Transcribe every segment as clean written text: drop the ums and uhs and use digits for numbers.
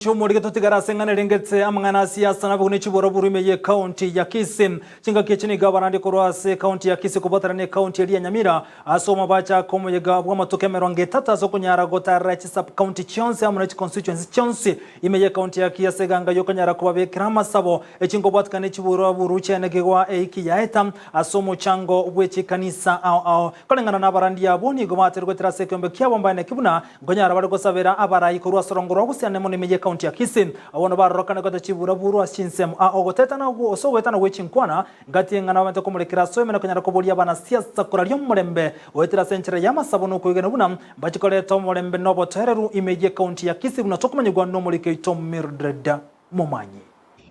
Chomorige totigara ase eng'ana erengete amang'ana a siasa na abaguni chiboroboro ime ye county ya Kisii. Chingaki echi nigo abarandi korwa ase county ya Kisii kobwatana ne county eria ya Nyamira ase omobachaka omoyega bw'amatuko emerongo etato ase okonyara gotarera chisub county chionsi amo ne chiconstituency chionsi ime ye county ya Kisii ase eganga yokonyara kobabekera amasabo echingobwatikana ne chiboroboro chiaenekigwa eiki yaeta ase omochango bwe chikanisa ao ao. Koreng'ana nabarandi abwo nigo baterwe goetera ase ekeombe kiabo mbaeneki buna Nkonyara bare gosabera abarai korwa ase orongo rwa gusii mono ime y'ekaunti ya Kisii. Abwo barorokane goeta chiburaburu ase chinsemo. A Ogotetana gose ogoetana gwe chinkwana ngati eng'ana bamanyete komorekera ase oime na konyara koboria abanasiasa koraria omorembe goetera ase enchera y'amasabo na okwegena buna mbache koreta omorembe na obotoereru ime y'ekaunti ya Kisii buna tokomanyigwa nomoriki oito Mildred Momanyi.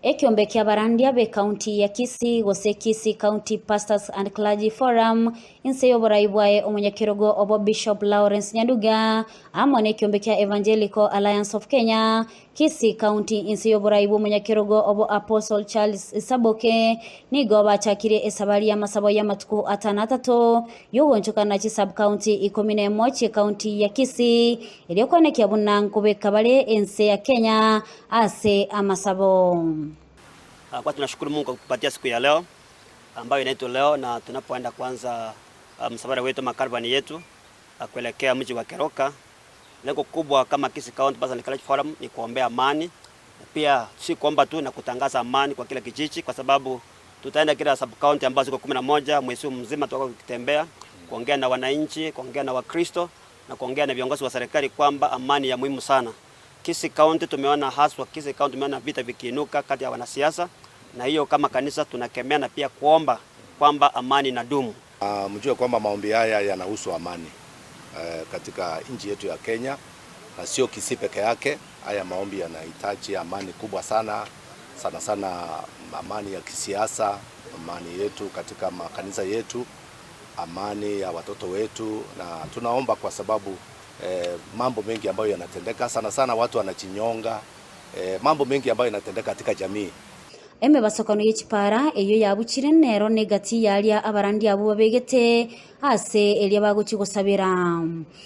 Ekeombe ki'abarandia b'Ekaunti ya Kisii gose Kisii County Pastors and Clergy Forum inse y'oborai bwaye omonyakerogo obo Bishop Lawrence Nyanduga amo n'ekeombe kia Evangelical Alliance of Kenya Kisii County inse y'oborai bw'omonyakerogo obo Apostle Charles Saboke nigo bachakire esabari y'amasabo y'amatuko atano atato y'ogoonchokana chisub-county ikomi nemo chi'ekaunti ya Kisii erio koenekia buna nkobeka bare ense ya Kenya ase amasabo. Kwa tunashukuru Mungu kwa kutupatia siku ya leo ambayo inaitwa leo, na tunapoenda kuanza msafara wetu ama yetu kuelekea mji wa Keroka. Lengo kubwa kama Kisii County Pastors and Clergy Forum ni kuombea amani, pia si kuomba tu na kutangaza amani kwa kila kijiji, kwa sababu tutaenda kila sub county ambazo ziko 11 mwezi mzima, tutakuwa tukitembea kuongea na wananchi, kuongea na Wakristo na kuongea na viongozi wa serikali kwamba amani ya muhimu sana. Kisii County tumeona haswa, Kisii County tumeona vita vikiinuka kati ya wanasiasa, na hiyo kama kanisa tunakemea na pia kuomba kwamba amani inadumu. Mjue kwamba maombi haya yanahusu amani katika nchi yetu ya Kenya na sio Kisii peke yake. Haya maombi yanahitaji amani kubwa sana sana sana, amani ya kisiasa, amani yetu katika makanisa yetu, amani ya watoto wetu, na tunaomba kwa sababu mambo mengi ambayo yanatendeka sana sana, watu wanajinyonga, mambo mengi ambayo yanatendeka katika jamii. Emebasokano ye chipara eyo yabuchire nero negati yaria abarandi abo babegete ase eria bagochi gosabera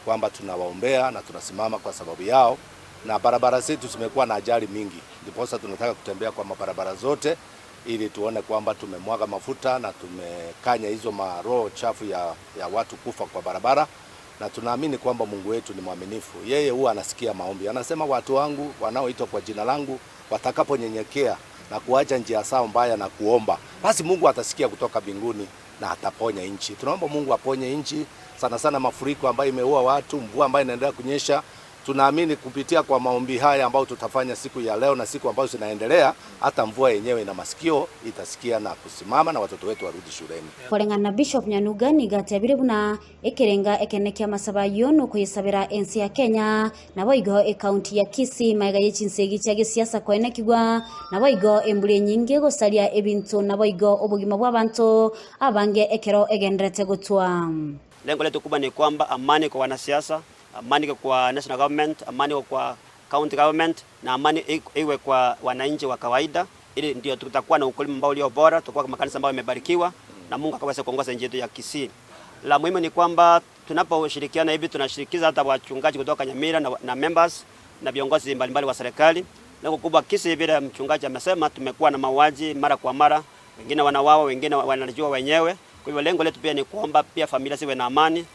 kwamba tunawaombea na tunasimama kwa sababu yao, na barabara zetu zimekuwa na ajali mingi, ndiposa tunataka kutembea kwa mabarabara zote ili tuone kwamba tumemwaga mafuta na tumekanya hizo maroho chafu ya watu kufa kwa barabara, na tunaamini kwamba Mungu wetu ni mwaminifu. Yeye huwa anasikia maombi, anasema watu wangu wanaoitwa kwa jina langu watakaponyenyekea na kuacha njia zao mbaya na kuomba, basi Mungu atasikia kutoka mbinguni na ataponya nchi. Tunaomba Mungu aponye nchi, sana sana mafuriko ambayo imeua watu, mvua ambayo inaendelea kunyesha. Tunaamini kupitia kwa maombi haya ambayo tutafanya siku ya leo na siku ambazo zinaendelea, hata mvua yenyewe ina masikio itasikia na kusimama na watoto wetu warudi shuleni. Koreng'ana na Bishop Nyanuga nigatebire buna ekerenga ekene kia masaba yono kuyisabira ensi ya Kenya nabo igo ekaunti ya Kisii maiga yechinsegi chia gisiasa koenekigwa nabo igo embura enyinge gosaria ebinto nabo igo obogima bwa abanto abange ekero egenderete gotwa. Lengo letu kubwa ni kwamba amani kwa wanasiasa, amani kwa national government, amani kwa county government na amani iwe kwa wananchi wa kawaida, ili ndio tutakuwa na ukulima ambao ulio bora, tutakuwa makanisa ambayo yamebarikiwa na Mungu akaweza kuongoza nchi yetu ya Kisii. La muhimu ni kwamba tunaposhirikiana hivi tunashirikiza hata wachungaji kutoka Nyamira na members na viongozi mbalimbali wa serikali. Lengo kubwa Kisii, vile mchungaji amesema, tumekuwa na mauaji mara kwa mara, wengine wanauawa, wengine wanajua wenyewe. Kwa hivyo lengo letu pia ni kuomba pia familia ziwe na amani.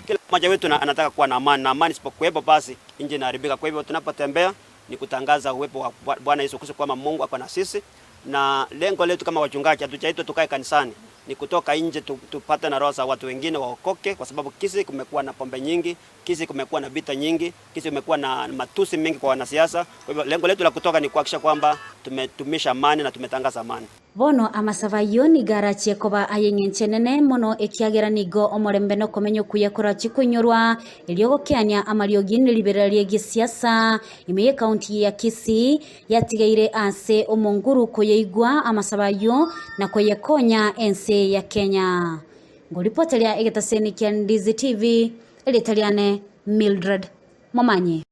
Kila mmoja wetu anataka kuwa na amani, na amani isipokuwepo basi nchi inaharibika. Kwa hivyo tunapotembea ni kutangaza uwepo wa Bwana Yesu Kristo kwamba Mungu ako na sisi, na lengo letu kama wachungaji hatujaitwa tukae kanisani, ni kutoka nje tupate na roho za watu wengine waokoke, kwa sababu Kisii kumekuwa na pombe nyingi, Kisii kumekuwa na vita nyingi, Kisii kumekuwa na matusi mengi kwa wanasiasa. Kwa hivyo lengo letu la kutoka ni kuhakikisha kwamba tumetumisha amani na tumetangaza amani. Bono amasaba nigarachie koba ayeng'enche nene mono ekiagera nigo omorembe nokomenya okuya korachi koinyorwa erio gokeania amariogi neriberera ria gisiasa ime ye county ya Kisii yatigaire ase omonguru koyeigwa amasaba ayo na koyekonya ense ya Kenya. Ngoripoteria egetaseni kia Ndizi TV eritariane Mildred Momanyi.